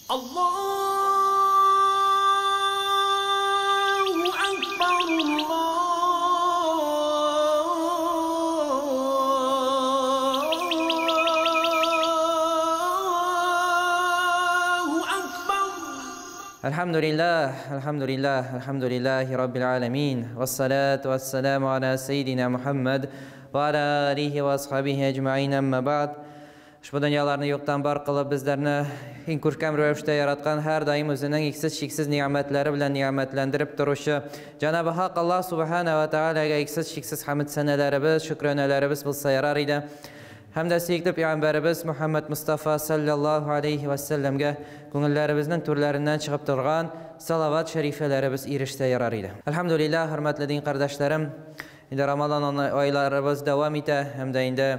Allahu Akbar, Allahu Akbar. Alhamdulillah, alhamdulillah, alhamdulillahi rabbil alamin. Wassalatu wassalamu ala sayyidina Muhammad wa ala alihi wa ashabihi ecmaîn, amma ba'd. Ushbu dunyolarni yo'qdan bor qilib, bizlarni eng ko'rkam ravishda yaratgan, har doim o'zining eksiz-cheksiz ne'matlari bilan ne'matlantirib turuvchi Janobi Haq Alloh subhanahu va taologa eksiz-cheksiz hamd sanalarimiz, shukronalarimiz bo'lsa yarar edi. Hamda suyukli payg'ambarimiz Muhammad Mustafa sallallohu alayhi va sallamga ko'ngillarimizning to'rlaridan chiqib turgan salovat sharifalarimiz erishsa yarar edi. Alhamdulillah, hurmatli din qardoshlarim, endi Ramazon oylarimiz davom eta hamda endi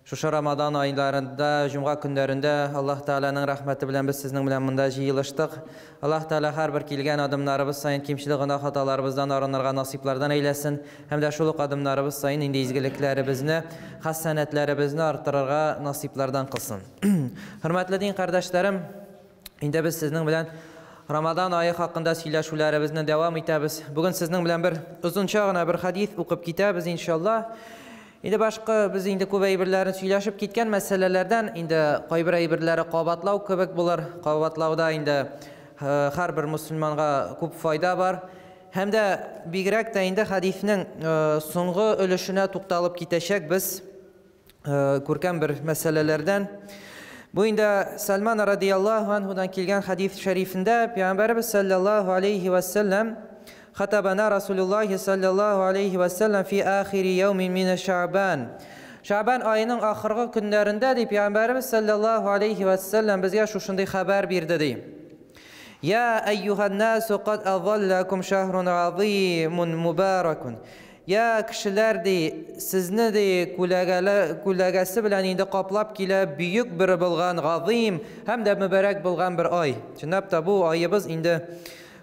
Шушы Рамадан айларында, җомга көннәрендә Аллаһ Тааляның рәхмәте белән без сезнең белән монда җыелыштык. Аллаһ Тааля һәрбер килгән адымнарыбыз саен кимчелек гөнаһ хаталарыбыздан арынырга насыйплардан әйләсен һәм дә шул ук адымнарыбыз саен инде изгелекләребезне, хәсәнәтләребезне арттырырга насыйплардан кылсын. Хөрмәтле дин кардәшләрем, инде без сезнең белән Рамадан ае хакында сөйләшүләребезне дәвам итәбез. Бүген сезнең белән бер озынча гына бер хадис укып китәбез иншаллаһ. Инде башка без инде күп әйберләрен сөйләшеп киткән мәсьәләләрдән инде кайбер әйберләре кабатлау кебек булыр. Кабатлауда инде һәрбер мусульманга күп файда бар. Һәм дә бигрәк тә инде хәдиснең соңгы өлешенә тукталып китәчәк без күркәм бер мәсьәләләрдән. Бу инде Сальман радияллаһу анһудан килгән хәдис шәрифендә Пәйгамбәребез саллаллаһу алейхи ва саллям خطبنا رسول الله صلى الله عليه وسلم في آخر يوم من شعبان. Şaban ayının axırғы günlərində deyib Peyğəmbərimiz sallallahu aleyhi və səlləm bizə şuşunday xəbər verdi deyib. Ya eyyuhan nasu qad azallakum şehrun azimun mübarakun. Ya kişilər dey, sizni dey күләгәсе белән инде каплап килә бөек бер булган газим һәм дә мөбарәк булган бер ай. Чынлап та бу айыбыз инде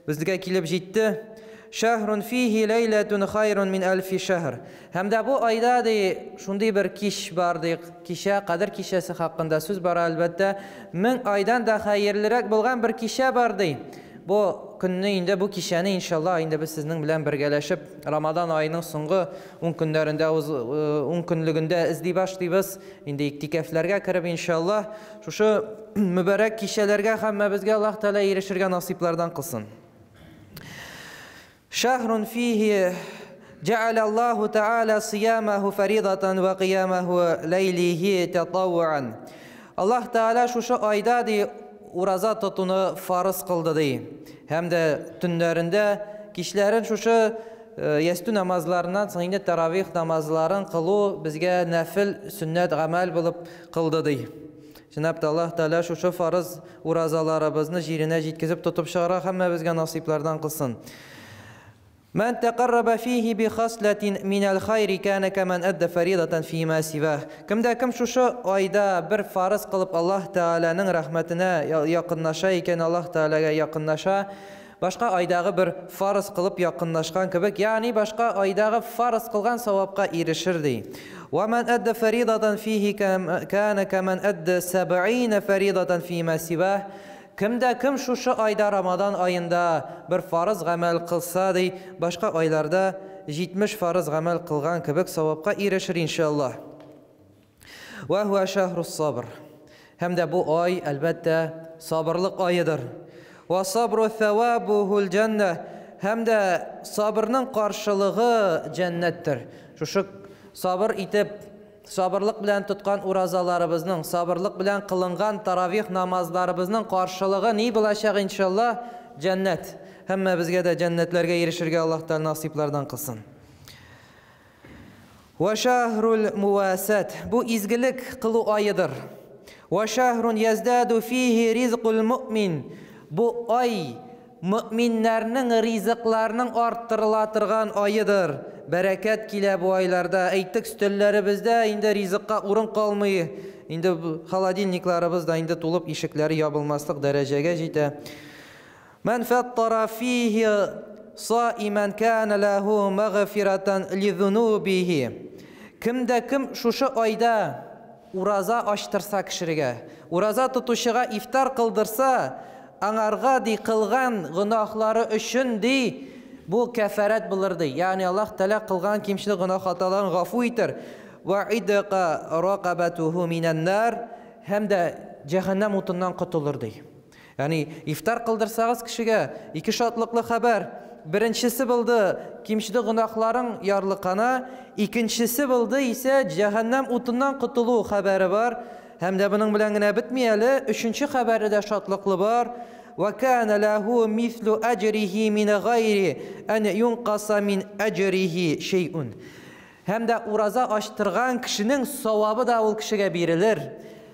безгә килеп җитте. Шәһрун фихи ләйләтун хайрун мин әлфи шәһр. Һәм дә бу айда ди шундый бер кич бар ди, кичә, Кадер кичәсе хакында сүз бара әлбәттә. 1000 айдан да хәерлерәк булган бер кичә бар ди. Бу көнне инде бу кичәне иншаллаһ инде без сезнең белән бергәләшеп Рамадан аеның соңгы 10 көннәрендә 10 көнлегендә эзли башлыйбыз. Инде иктикафларга кереп иншаллаһ шушы мөбарәк кичәләргә һәммәбезгә Аллаһ Тәгалә ирешергә насыйплардан кылсын. شهر فيه جعل الله تعالى صيامه فريضة وقيامه ليله تطوعا. Allah Teala şuşu ayda di ураза тотуны фарыз кылды ди. Һәм дә төннәрендә кичләрен шушы ястү намазларыннан соң инде таравих намазларын кылу безгә нәфил сөннәт гамәл булып кылды ди. Чынлап та Аллаһ Тәгалә шушы фарыз уразаларыбызны җиренә җиткезеп тотып чыгара һәммәбезгә насыйплардан кылсын. من تقرب فيه بخصلة من الخير كان كمن أدى فريضة فيما سواه. كم دا كم شو айда бер фарыз кылып Аллаһ Тәгаләнең рәхмәтенә якынлаша икән, Аллаһ Тәгаләгә якынлаша, башка айдагы бер фарыз кылып якынлашкан кебек, ягъни башка айдагы фарыз кылган савапка ирешер ди. ومن أدى فريضة فيه كان كمن أدى 70 فريضة فيما سواه. Кемдә кем шушы айда Рамадан айында бер фарыз гамәл кылса ди, башка айларда 70 фарыз гамәл кылган кебек савапка ирешер иншаллаһ. Ва хуа шахрус сабр. Һәм дә бу ай әлбәттә сабырлык аедыр. Ва сабру thawабухул җанна. Һәм дә сабырның каршылыгы җәннәттер. Шушы сабыр итеп сабырлык белән тоткан уразаларыбызның, сабырлык белән кылынган таравих намазларыбызның каршылыгы ни булачак иншаллаһ? Җәннәт. Һәммәбезгә дә җәннәтләргә ирешергә Аллаһ Тәгалә насыйплардан кылсын. Ва шахрул муасат. Бу изгелек кылу аедыр. Ва шахрун яздаду фихи ризқул муъмин. Бу ай мөминнәрнең ризыкларының арттырыла торган аедыр. Бәрәкәт килә бу айларда. Әйттек, өстәлләребездә инде ризыкка урын калмый. Инде холодильникларыбыз да инде тулып ишекләре ябылмаслык дәрәҗәгә җитә. Ман фаттара фихи саиман кана лаху магфиратан лизунубихи. Кемдә кем шушы айда ураза ачтырса кешегә, ураза тотучыга ифтар кылдырса, аңарга ди кылган гөнаһлары өчен ди бу кәфәрәт булыр ди. Ягъни Аллаһ Тәгалә кылган кимчелек гөнаһ хаталарын гафу итер. Ва идка ракабатуху минән нар, һәм дә җәһәннәм утыннан котылыр ди. Ягъни ифтар кылдырсагыз кешегә ике шатлыклы хәбәр. Беренчесе булды кимчелек гөнаһларың ярлыкана, икенчесе булды исә җәһәннәм утыннан котылу хәбәре бар. Һәм дә буның белән генә бетми әле, өченче хәбәре дә шатлыклы бар. Ва кана лаху мислу аҗрихи мин гайри ан юнкаса мин аҗрихи шәйун. Һәм дә ураза ачтырган кешенең савабы да ул кешегә бирелер.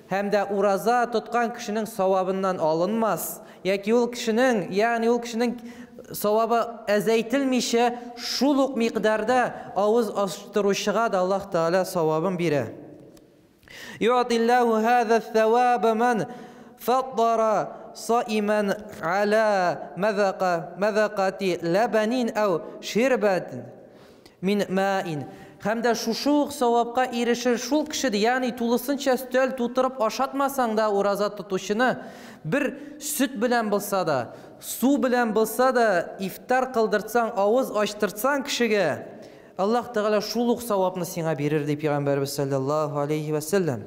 Һәм дә ураза тоткан кешенең савабыннан алынмас. Яки ул кешенең, ягъни ул кешенең савабы әзәйтелмичә, шул ук микъдарда авыз ачтыручыга да Аллаһ Тәгалә савабын бирә. Юатиллаху хаза ас-саваба ман фаттара саиман аля мазака мазакати лабанин ау ширбатин мин маин. Һәм дә шушы ук савапка ирешер шул кеше, ягъни тулысынча өстәл тутырып ашатмасаң да ураза тотучыны бер сөт белән булса да, су белән булса да ифтар кылдыртсаң, авыз ачтыртсаң кешегә, Аллаһ Тәгалә шул ук савапны сиңа бирер дип пәйгамбәрбез саллаллаһу алейхи ва саллям.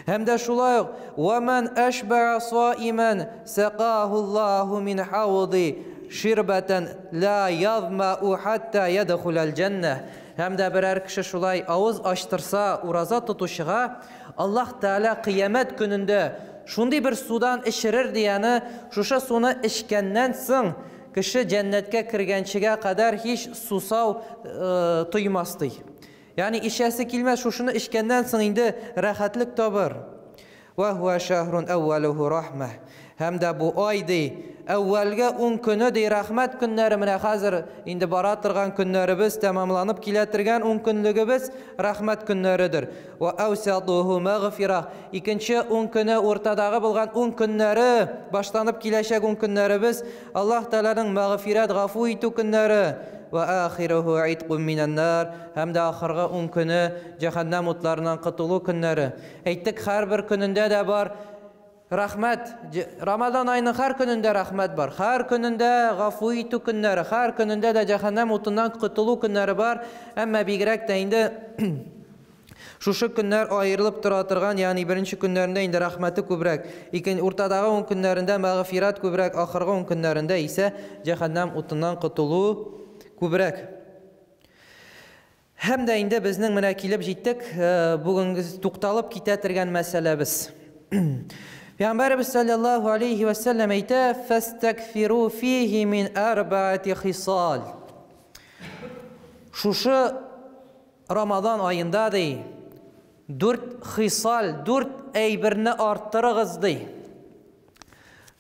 Һәм дә шулай ук ва ман ашбаа саиман сақаху мин хауди ширбатан ла язмау хатта ядхулал җанна. Һәм дә берәр кеше шулай авыз ачтырса ураза тотучыга, Аллаһ Тәгалә кыямәт көнендә шундый бер судан эчерер дигәне, шушы суны эчкәннән соң кеше җәннәткә кергәнчегә кадәр һич сусау тоймас ди. Ягъни ишәсе килмәс, шушыны эчкәннән соң инде рәхәтлек табыр. Ва хуа шахрун әүвәлүһу рахма. Һәм дә бу ай ди, әүвәлге 10 көне ди рәхмәт көннәре, менә хәзер инде бара торган көннәребез тәмамланып килә торган 10 көнлегебез рәхмәт көннәредер. Ва әүсатуху мәгъфира. Икенче 10 көне уртадагы булган 10 көннәре, башланып киләчәк 10 көннәребез Аллаһ Тәгаләнең мәгъфирәт, гафу итү көннәре. Ва ахируһу итқун минән нар. Һәм дә ахыргы 10 көне җәһәннәм утларыннан котылу көннәре. Әйттек, һәрбер көнендә дә бар рәхмәт. Рамазан аеның һәр көнендә рәхмәт бар. Һәр көнендә гафу итү көннәре, һәр көнендә дә җәһәннәм утыннан котылу көннәре бар. Әмма бигрәк тә инде шушы көннәр аерылып тора торган, ягъни беренче көннәрендә инде рәхмәте күбрәк, икенче уртадагы 10 көннәрендә мәгъфират күбрәк, ахыргы 10 көннәрендә исә җәһәннәм утыннан котылу күбрәк. Һәм дә инде безнең менә килеп җиттек, бүгенге тукталып китә торган мәсьәләбез. Пәйгамбәребез саллаллаһу алейхи ва саллям әйтә: "Фастагфиру фихи мин арбаати хисал". Шушы Рамазан аенда ди, 4 хисал, 4 әйберне арттырыгыз ди.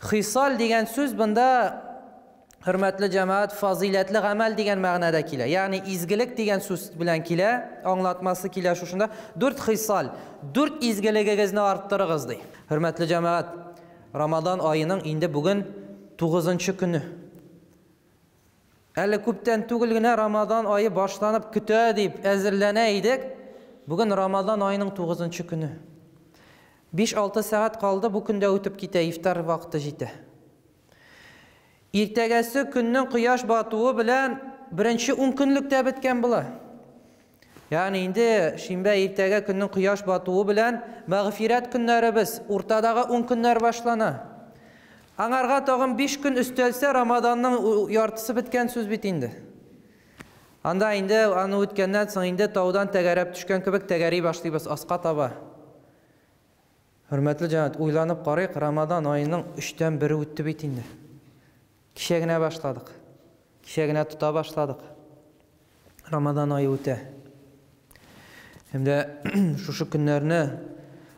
Хисал дигән сүз бында, хөрмәтле җәмәгать, фазыйләтле гамәл дигән мәгънәдә килә. Ягъни изгелек дигән сүз белән килә, аңлатмасы килә шушында. 4 хисал, 4 изгелегегезне арттырыгыз ди. Хөрмәтле җәмәгать, Рамазан аеның инде бүген 9-нчы көне. Әле күптән түгел генә Рамазан ае башланып көтә дип әзерләнә идек. Бүген Рамазан аеның 9-нчы көне. 5-6 сәгать калды, бу көндә үтеп китә, ифтар вакыты җитә. Иртәгәсе көннең кояш батуы белән беренче 10 көнлек тә беткән була. Ягъни инде шимбә иртәгә көннең кояш батуы белән мәгъфирәт көннәребез, уртадагы 10 көннәр башлана. Аңарга тагын 5 көн өстәлсә, Рамазанның яртысы беткән сүз бит инде. Анда инде аны үткәннән соң инде таудан тәгәрәп төшкән кебек тәгәри башлыйбыз аска таба. Хөрмәтле җәмәгать, уйланып карыйк, Рамазан аеның 1/3 үтте бит инде. Кичә генә башладык. Кичә генә тота башладык. Рамазан ае үтә. Һәм дә шушы көннәрне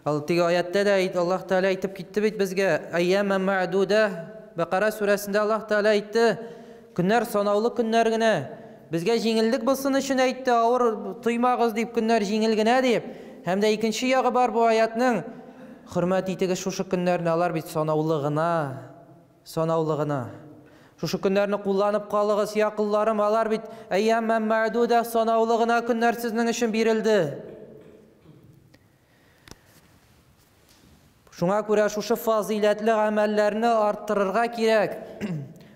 Ал теге аятта да Аллаһ Тәгалә әйтеп китте бит безгә, Айяма мә'дуда, Бакара сүрәсендә Аллаһ Тәгалә әйтте, көннәр санаулы көннәр генә. Безгә җиңеллек булсын өчен әйтте, авыр тоймагыз дип, көннәр җиңел генә дип. Һәм дә икенче ягы бар бу аятның. Хөрмәт итегез шушы көннәрне, алар бит санаулы гына, санаулы гына. Шушы көннәрне кулланып калыгыз, я кулларым, алар бит айяма мә'дуда, санаулы гына көннәр сезнең өчен бирелде. Шуңа күрә шушы фазыйләтле гамәлләрне арттырырга кирәк.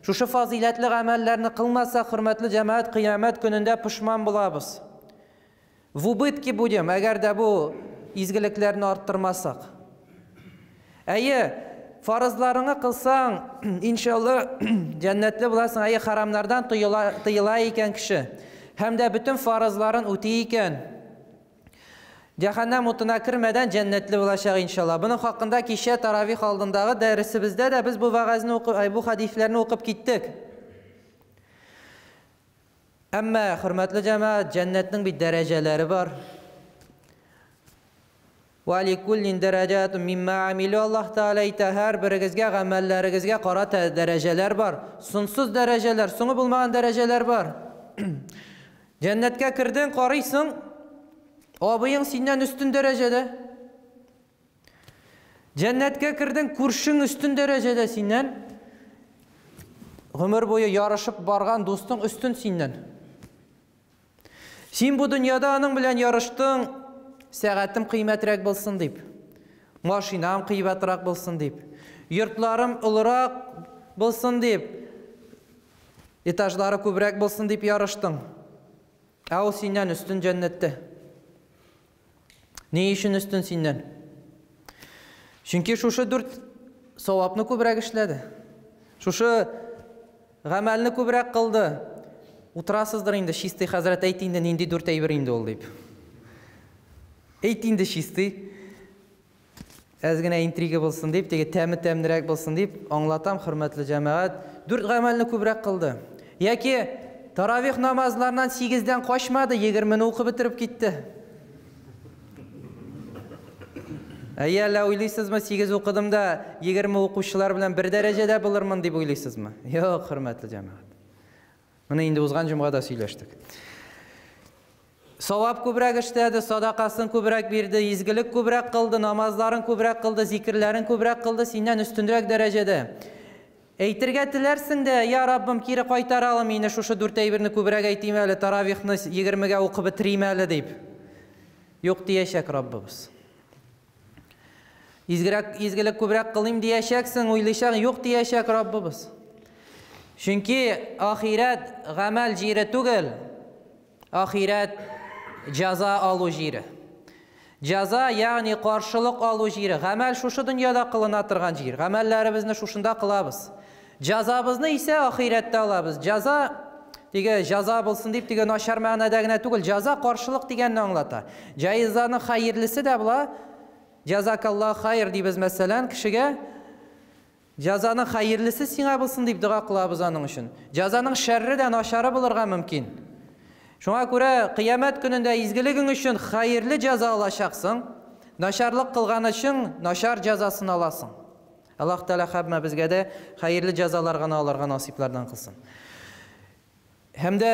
Шушы фазыйләтле гамәлләрне кылмасак, хөрмәтле җәмәгать, кыямәт көнендә пошман булабыз. В убытке будем, әгәр дә бу изгелекләрне арттырмасак. Әйе, фарызларыңны кылсаң, иншалла, җәннәтле буласың. Әйе, харамнардан тыела, тыела икән кеше. Һәм дә бөтен фарызларын үти икән. Җәһәннәм утына кермәдән җәннәтле булачак иншалла. Моның хакында кичә таравих алдындагы дәресебездә дә без бу вәгазьне укып, бу хәдисләрне укып киттек. Әмма, хөрмәтле җәмәгать, җәннәтнең бит дәрәҗәләре бар. Ва ликуллин дәрәҗәтун мимма амилу Аллаһ Тәгалә әйтә, һәр берегезгә гамәлләрегезгә карата дәрәҗәләр бар. Соңсыз дәрәҗәләр, соңы булмаган дәрәҗәләр бар. Җәннәткә кердең, карыйсың, абыең синнән өстен дәрәҗәдә. Җәннәткә кердең, күршең өстен дәрәҗәдә синнән. Гомер буе ярышып барган дустың өстен синнән. Син бу дөньяда аның белән ярыштың, сәгатем кыйммәтрәк булсын дип, машинам кыйбатрак булсын дип, йортларым олырак булсын дип, этажлары күбрәк булсын дип ярыштың. Ә ул синнән өстен җәннәттә. Ни өчен өстен синнән? Чөнки шушы дүрт савапны күбрәк эшләде. Шушы гамәлне күбрәк кылды. Утырасыздыр инде, чистый хәзрәт, әйт инде, нинди дүрт әйбер инде ул дип. Әйт инде чистый. Әз генә интрига булсын дип, теге тәме тәмлерәк булсын дип аңлатам, хөрмәтле җәмәгать. Дүрт гамәлне күбрәк кылды. Яки таравих намазларыннан 8-дән качмады, 20-не укып бетереп китте. Әйе, әллә уйлыйсызмы, 8 укыдым да 20 укучылар белән бер дәрәҗәдә булырмын дип уйлыйсызмы? Юк, хөрмәтле җәмәгать. Моны инде узган җомгада сөйләштек. Савап күбрәк эшләде, садакасын күбрәк бирде, изгелек күбрәк кылды, намазларын күбрәк кылды, зикерләрен күбрәк кылды, синнән өстенрәк дәрәҗәдә. Әйтергә теләрсең дә, я Раббым, кире кайтара алым мине шушы дүрт әйберне күбрәк әйтим әле, таравихны 20-гә укып бетерим әле дип. Юк диячәк Раббыбыз. Изгерәк, изгелек күбрәк кылыйм диячәксең, уйлыйчак, юк диячәк Раббыбыз. Чөнки ахирәт гамәл җире түгел, ахирәт җаза алу җире. Җаза, ягъни каршылык алу җире. Гамәл шушы дөньяда кылына торган җир. Гамәлләребезне шушында кылабыз. Җазабызны исә ахирәттә алабыз. Җаза теге җаза булсын дип теге начар мәгънәдә генә түгел, җаза каршылык дигәнне аңлата. Җазаның хәерлесе дә була. Җазакаллаһ хайр дибез мәсәлән кешегә. Җазаның хәерлесе сиңа булсын дип дога кылабыз аның өчен. Җазаның шәрре дә начары булырга мөмкин. Шуңа күрә кыямәт көнендә изгелегең өчен хәерле җаза алачаксың, начарлык кылган өчен начар җазасын аласың. Аллаһ Тәгалә һәммәбезгә дә хәерле җазалар гына алырга насыйплардан кылсын. Һәм дә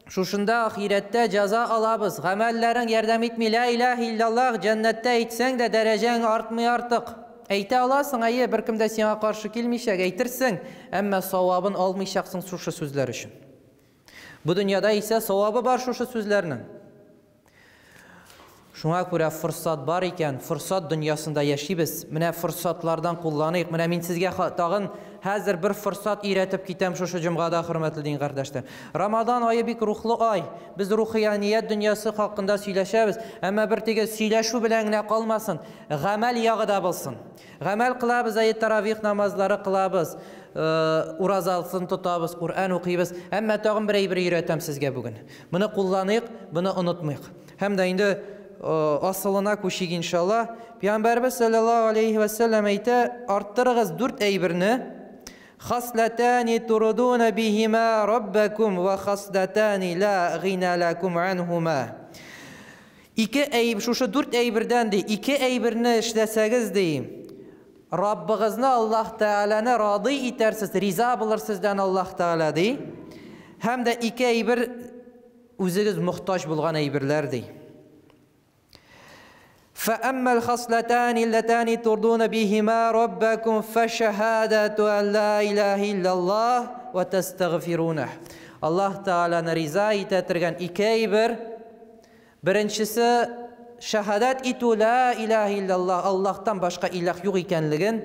шушында ахирәттә җаза алабыз. Гамәлләрең ярдәм итми. Ла илаһ иллаллаһ җәннәттә әйтсәң дә дәрәҗәң артмый артык. Әйтә аласың, әйе, беркем дә сиңа каршы килмичәк, әйтерсең, әмма савабын алмыйчаксың шушы сүзләр өчен. Бу дөньяда исә савабы бар шушы сүзләрнең. Шуңа күрә форсат бар икән, форсат дөньясында яшибез. Менә форсатлардан кулланыйк. Менә мин сезгә тагын хәзер бер форсат өйрәтеп китәм шушы җомгада, хөрмәтле дин кардәшләр. Рамадан ае бик рухлы ай. Без рухияният дөньясы хакында сөйләшәбез. Әмма бер теге сөйләшү белән генә калмасын, гамәл ягы да булсын. Гамәл кылабыз, әйе, таравих намазлары кылабыз, уразасын тотабыз, Коръән укыйбыз. Әмма тагын бер әйбер өйрәтәм сезгә бүген. Моны кулланыйк, моны онытмыйк. Һәм дә инде асылына күчик иншалла. Пәйгамбәрбез саллаллаһу алейхи ва саллям әйтә, арттырыгыз дүрт әйберне. Хаслатани турудуна бихима раббакум ва хаслатани ла гина лакум анхума. Ике әйб, шушы дүрт әйбердән ди, ике әйберне эшләсәгез ди, Раббыгызны Аллаһ Тәгаләне радый итәрсез, риза булыр сездән Аллаһ Тәгалә ди. Һәм дә ике әйбер үзегез мохтаҗ булган әйберләр ди. فأما الخصلتان اللتان ترضون بهما ربكم فشهادة أن لا إله إلا الله وتستغفرونه. Аллаһ Тәгаләне риза итә торган ике әйбер. Беренчесе. шәһадәт итү ла илаһа иллаллаһ, Аллаһтан башка илаһ юк икәнлеген.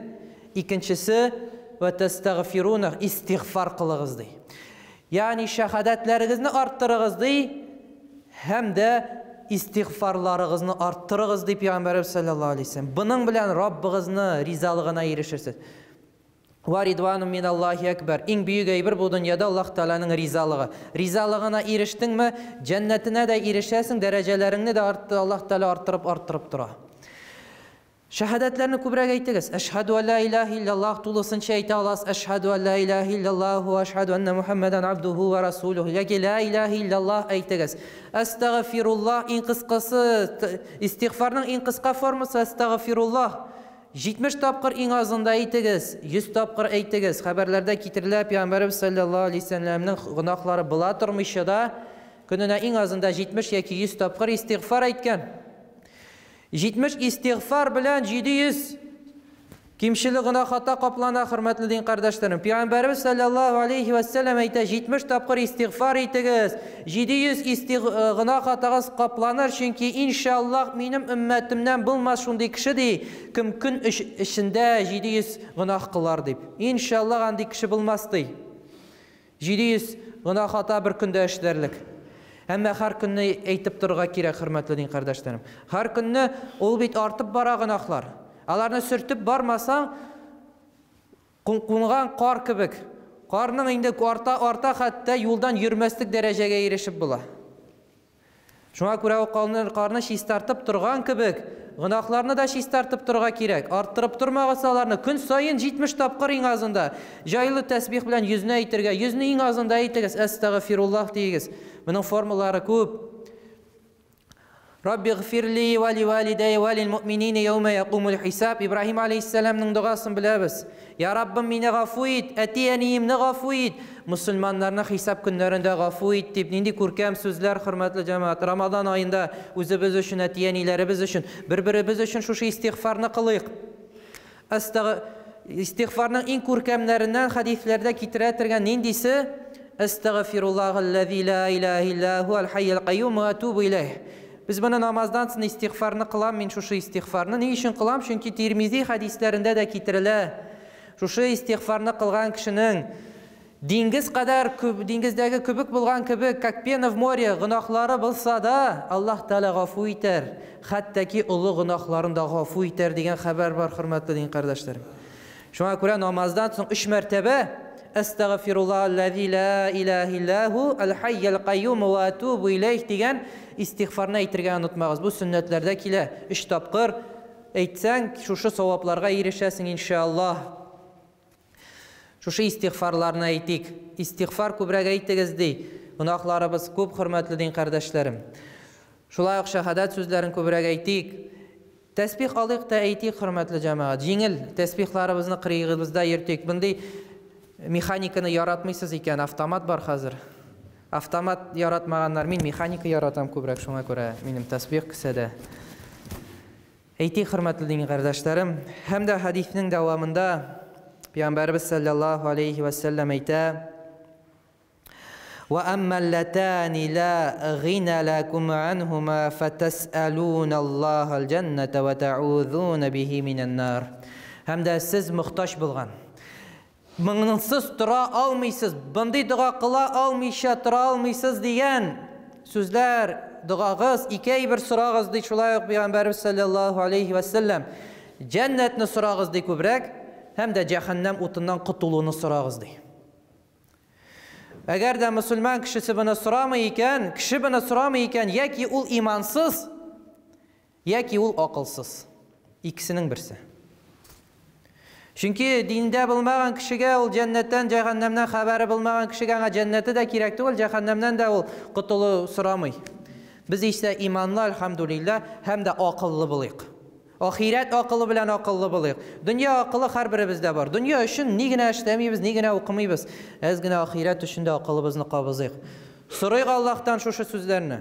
Икенчесе вә тәстәгъфируна, истигъфар кылыгыз ди. Ягъни шәһадәтләрегезне арттырыгыз ди һәм дә истигъфарларыгызны арттырыгыз ди Пәйгамбәребез саллаллаһу алейһи вәсәлләм. Буның белән Раббыгызны ризалыгына ирешерсез. Ва ридвану миналлаһи акбар. Иң бөек әйбер бу дөньяда Аллаһ Тәгаләнең ризалыгы. Ризалыгына ирештеңме, җәннәтенә дә ирешәсең, дәрәҗәләреңне дә Аллаһ Тәгалә арттырып-арттырып тора. Шәһадәтләрне күбрәк әйтегез. Әшһәду ан ла илаһа иллаллаһ тулысынча әйтә аласыз. Әшһәду ан ла илаһа иллаллаһ ва әшһәду анна Мухаммадан абдуху ва расулуһу. Яки ла илаһа иллаллаһ әйтегез. Әстәгъфируллаһ иң кыскасы, истигъфарның иң кыска формасы әстәгъфируллаһ. 70 тапкыр иң азында әйтегез, 100 тапкыр әйтегез. Хәбәрләрдә китерелә, Пәйгамбәребез саллаллаһу алейһи вәсәлләмнең гөнаһлары була тормыйча да көненә иң азында 70 яки 100 тапкыр истигъфар әйткән. 70 истигъфар белән 700 кимчелек гөнаһ хата каплана, хөрмәтле дин кардәшләрем. Пәйгамбәребез саллаллаһу алейһи вәсәлләм әйтә, 70 тапкыр истигъфар итегез, 700 гөнаһ хатагыз капланыр, чөнки иншаллаһ минем өммәтемнән булмас шундый кеше ди, кем көн эчендә 700 гөнаһ кылар дип. Иншаллаһ андый кеше булмас ди. 700 гөнаһ хата бер көндә эшләрлек. Әмма һәр көнне әйтеп торырга кирәк, хөрмәтле дин кардәшләрем. Һәр көнне ул бит артып бара гөнаһлар. Аларны сөртеп бармасаң, кунган кар кебек. Карның инде арта-арта хәтта юлдан йөрмәслек дәрәҗәгә ирешеп була. Шуңа күрә ул карны чистартып торган кебек, гөнаһларны да чистартып торырга кирәк. Арттырып тормагыз аларны. Көн саен 70 тапкыр иң азында. Җайлы тәсбих белән йөзне әйтергә, йөзне иң азында әйтегез, әстәгъфируллаһ диегез. Моның формалары күп. Рабби гфирли ва ли валидайя ва лил муъминина яума якумул хисаб. Ибраһим алейһиссәламның догасын беләбез. Я Раббым, мине гафу ит, әти-әниемне гафу ит, мусульманнарны хисап көннәрендә гафу ит дип. Нинди күркәм сүзләр, хөрмәтле җәмәгать. Рамазан аенда үзебез өчен, әти-әниләребез өчен, бер-беребез өчен шушы истигъфарны кылыйк. Истигъфарның иң күркәмнәреннән хәдисләрдә китерә торган ниндисе? Әстәгъфируллаһаллази ла илаһа илля хуал хаййул кайюм ва атубу илейх. Без моны намаздан соң истигъфарны кылам, мин шушы истигъфарны ни өчен кылам? Чөнки Тирмизи хәдисләрендә дә китерелә. Шушы истигъфарны кылган кешенең диңгез кадәр күп, диңгездәге күбек булган кебек, как пена в море, гөнаһлары булса да, Аллаһ Тәгалә гафу итәр. Хәтта ки олы гөнаһларын да гафу итәр дигән хәбәр бар, хөрмәтле дин кардәшләрем. Шуңа күрә намаздан соң 3 мәртәбә Әстәгъфируллаһаллази ла илаһа илля ху аль-хаййул кайюм ва атубу илейх дигән истигъфарны әйтергә онытмагыз. Бу сөннәтләрдә килә. 3 тапкыр әйтсәң, шушы савапларга ирешәсең иншаллаһ. Шушы истигъфарларны әйтик. Истигъфар күбрәк әйтегез ди. Гөнаһларыбыз күп, хөрмәтле дин кардәшләрем. Шулай ук шәһадәт сүзләрен күбрәк әйтик. Тәсбих алыйк та әйтик, хөрмәтле җәмәгать. Җиңел тәсбихларыбызны кырыегыбызда йөртик. Мондый механиканы яратмыйсыз икән, автомат бар хәзер. Автомат яратмаганнар, мин механика яратам күбрәк, шуңа күрә минем тәсбих кесәдә. Әйтик, хөрмәтле дин кардәшләрем, һәм дә хәдиснең дәвамында Пәйгамбәребез саллаллаһу алейхи ва саллям әйтә: Ва аммаллатани ла гина лакум анхума фатасалуна Аллаһал җанната ва таузуна бихи минән нар. Һәм дә сез мохтаҗ булган, моңсыз тора алмыйсыз, бындый дога кыла алмыйча тора алмыйсыз дигән сүзләр, догагыз ике әйбер сорагыз ди шулай ук Пәйгамбәребез саллаллаһу алейхи ва саллям. Җәннәтне сорагыз ди күбрәк, һәм дә җәһәннәм утыннан котылуны сорагыз ди. Әгәр дә мөселман кешесе моны сорамый икән, кеше моны сорамый икән, яки ул имансыз, яки ул акылсыз. Икесенең берсе. Чөнки диндә булмаган кешегә ул җәннәттән, җәһәннәмнән хәбәре булмаган кешегә аңа җәннәте дә кирәк түгел, җәһәннәмнән дә ул котылу сорамый. Без исә иманлы, альхамдулилла, һәм дә акыллы булыйк. Ахирәт акылы белән акыллы булыйк. Дөнья акылы һәрберебездә бар. Дөнья өчен ни генә эшләмибез, ни генә укымыйбыз. Әз генә ахирәт өчен дә акылыбызны кабызыйк. Сорыйк Аллаһтан шушы сүзләрне.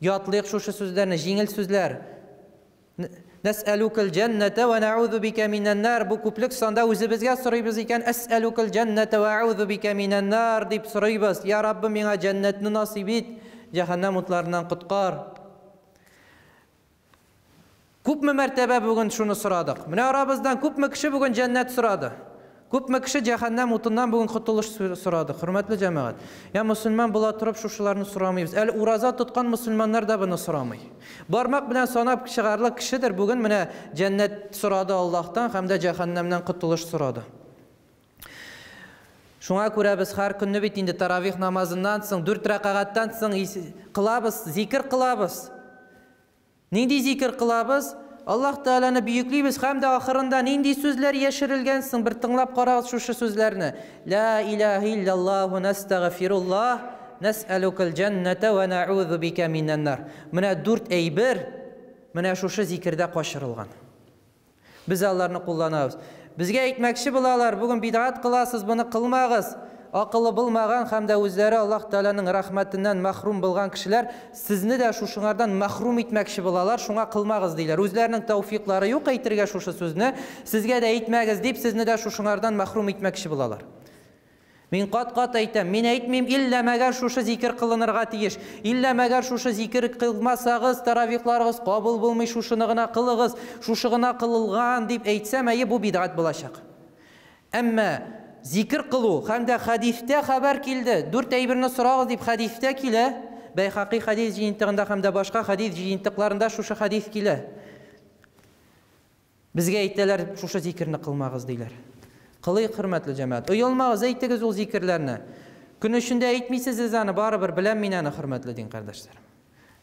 Ятлыйк шушы сүзләрне, җиңел сүзләр. Нәсәлукал җәннәтә ва нәузу бика минән нар. Бу күплек санда үзебезгә сорыйбыз икән, әсәлукал җәннәтә ва әузу бика минән нар дип сорыйбыз. Я Раббым, миңа җәннәтне насыйп ит, җәһәннәм утларыннан коткар. Күпме мәртәбә бүген шуны сорадык. Менә арабыздан күпме кеше бүген җәннәт сорады. Күпме кеше җәһәннәм утыннан бүген котылыш сорады. Хөрмәтле җәмәгать. Я мөселман була торып шушыларны сорамыйбыз. Әле ураза тоткан мөселманнар да моны сорамый. Бармак белән санап чыгарлык кешедер бүген менә җәннәт сорады Аллаһтан һәм дә җәһәннәмнән котылыш сорады. Шуңа күрә без һәр көнне бит инде таравих намазыннан соң 4 рәкәгатьтән соң кылабыз, зикер кылабыз. Нинди зикер кылабыз? Аллаһ Тәгаләне бөеклибез һәм дә ахырында нинди сүзләр яшерелгән соң, бер тыңлап карагыз шушы сүзләрне. Ла илаһа иллаллаһу настагфируллаһ, нас'алукал җәннәтә ва нa'узу бика миннән нар. Менә дүрт әйбер менә шушы зикердә качырылган. Без аларны кулланабыз. Безгә әйтмәкче булалар, бүген бидгать кыласыз, моны кылмагыз. Акылы булмаган һәм дә үзләре Аллаһ Тәгаләнең рәхмәтеннән мәхрүм булган кешеләр сезне дә шушыңардан мәхрүм итмәкче булалар, шуңа кылмагыз диләр. Үзләренең тәүфиклары юк әйтергә шушы сүзне, сезгә дә әйтмәгез дип, сезне дә шушыңардан мәхрүм итмәкче булалар. Мин кат-кат әйтәм, мин әйтмим, иллә мәгәр шушы зикер кылынырга тиеш. Иллә мәгәр шушы зикер кылмасагыз, таравихларыгыз кабул булмый, шушыны гына кылыгыз, шушы гына кылылган дип әйтсәм, әйе, бу бидгать булачак. Әмма зикер кылу һәм дә хәдистә хәбәр килде. Дүрт әйберне сорагыз дип хәдистә килә. Бәйхаки хәдис җыентыгында һәм дә башка хәдис җыентыкларында шушы хәдис килә. Безгә әйтәләр, шушы зикерне кылмагыз диләр. Кылыйк, хөрмәтле җәмәгать. Оялмагыз, әйтегез ул зикерләрне. Көн эчендә әйтмисез сез аны, барыбер беләм мин аны, хөрмәтле дин кардәшләрем.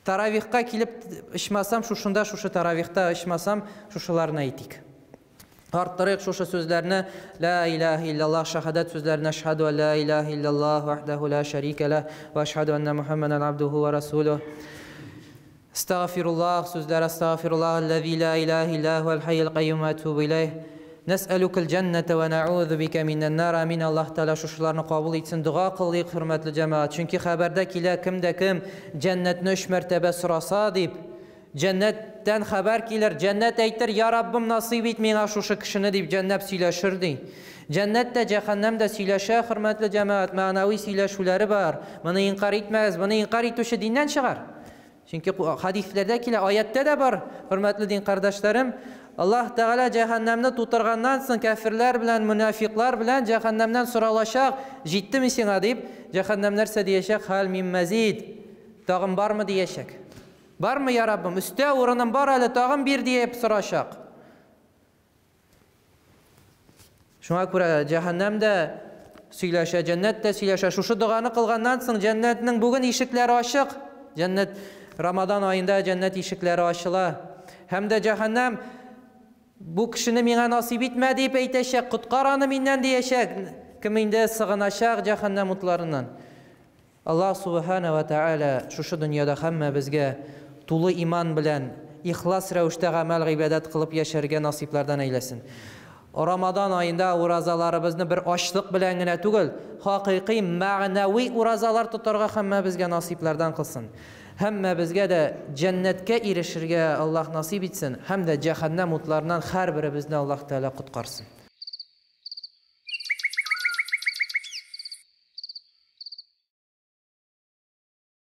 Таравихка килеп ичмасам, шушында, шушы таравихта ичмасам, шушыларны әйтик. Арттырыйк шушы сүзләрне. Ла илаһа иллаллаһ шаһадәт сүзләрен әшһәду ан ла илаһа иллаллаһ вахдаху ла шәрикә ләһ ва әшһәду анна Мухаммадан абдуху ва расулуһ. Астагфируллаһ сүзләре астагфируллаһ аллази ла илаһа илля хуәл хәййул кайюм ва атубу иләйһ. Нәсәлукал җәннәтә ва нәഊзу бика миннән нар. Амин. Аллаһ Тәгалә шушыларны кабул итсен. Дога кылыйк, хөрмәтле җәмәгать. Чөнки хәбәрдә килә, кем дә кем җәннәтне өч мәртәбә сораса дип, җәннәттән хәбәр килер, җәннәт әйтер, я Раббым, насыйп ит миңа шушы кешене дип җәннәт сөйләшер ди. Җәннәт тә, җәһәннәм дә сөйләшә, хөрмәтле җәмәгать, мәгънәви сөйләшүләре бар. Моны инкар итмәгез, моны инкар итүче диннән чыгар. Чөнки хәдисләрдә килә, аяттә дә бар, хөрмәтле дин кардәшләрем, Аллаһ Тәгалә җәһәннәмне тутырганнан соң кәфирләр белән, мунафиклар белән җәһәннәмнән соралачак, җиттеме сиңа дип, җәһәннәм нәрсә диячәк? Хәл мин мазид. Тагын бармы диячәк. Бармы, я Раббым? Өстә урыным бар әле, тагын бир диеп сорачак. Шуңа күрә җәһәннәм дә сөйләшә, җәннәт тә сөйләшә. Шушы доганы кылганнан соң җәннәтнең бүген ишекләре ачык. Җәннәт Рамадан аенда җәннәт ишекләре ачыла. Һәм дә җәһәннәм бу кешене миңа насыйп итмә дип әйтәчәк, коткар аны миннән диячәк. Кем инде сыгыначак җәһәннәм утларыннан. Аллаһ субхана ва тааля шушы дөньяда һәммәбезгә тулы иман белән ихлас рәвештә гамәл гыйбадәт кылып яшәргә насыйплардан әйләсен. Рамадан аенда уразаларыбызны бер ачлык белән генә түгел, хакыйкый мәгънәви уразалар тотарга һәммәбезгә насыйплардан кылсын. Һәммәбезгә дә җәннәткә ирешергә Аллаһ насыйп итсен, һәм дә җәһәннәм утларыннан һәрберебезне Аллаһ Тәгалә коткарсын.